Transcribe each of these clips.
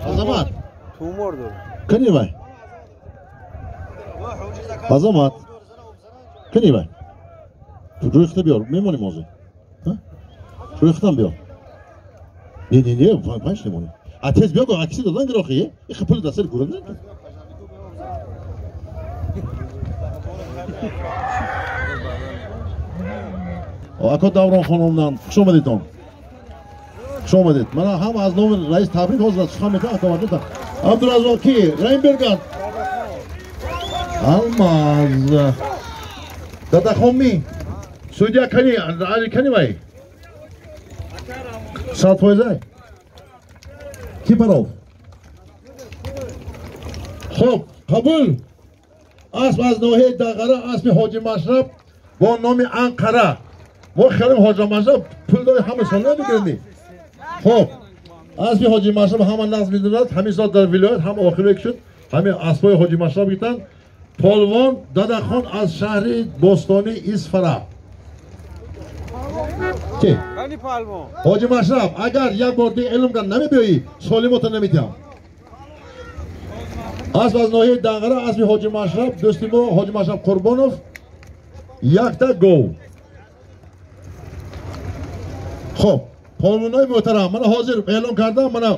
Азамат. Кани вай? Азамат. Кани вай? Рӯйхата биёр, мемонем ҳозир. Рӯйхатам биёр. Не, не, не, панҷ мемонем. А тез биё, акси додан гирохи, ихи пули дастари гурам. Ако Давронхон омдан, хуш омадедон. Хуш омадед. Мана ҳам аз номи раис табрик ҳозир сухан мекунам, акомадита. Абдураззоқ ки? Раимберган. Алмаз. Дадахон ми? Судья кани, али кани вай? 100%? Ки паров? Хоб, қабул. Асп аз ноҳияи Дағара, аспи Ҳоҷи Машраб бо номи Анқара. Мо хелем Ҳоҷи Машраб пул дори ҳама сол намегирем. Хоб, аспи Ҳоҷи Машраб ҳама нағз медонад, ҳамин сол дар вилоят ҳам охире шуд, ҳамин аспҳои Ҳоҷи Машраб гирифтанд. Полвон Дадахон аз шаҳри бостонии Исфара. Ки? Ҳоҷи Машраб, агар як бор дигар эълон кард намебиёӣ, солимота намедиҳам. Асп аз ноҳияи Дағара, аспи Ҳоҷи Машраб, дӯсти мо Ҳоҷи Машраб Қурбонов, якта гов. Хоб, полвонои муҳтарам, мана ҳозир эълон кардам, мана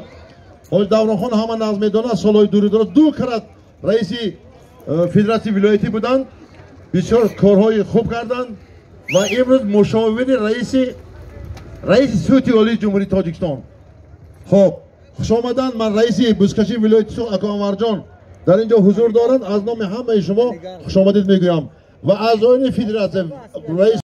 Ҳоҷи Давронхон ҳама нағз медонад, солҳои дури дорад, ду карат раиси федератсияи вилоятӣ буданд, бисёр корҳои хуб карданд ва имрӯз мушовири раиси Суди Олии Ҷумҳурии Тоҷикистон. Хоб, хуш омаданд. Ман раиси бузкашии вилояти Суғд ако Анварҷон дар ин ҷо ҳузур доранд. Аз номи ҳамаи шумо хушомадид мегӯям ва аъзоёни федератсия раис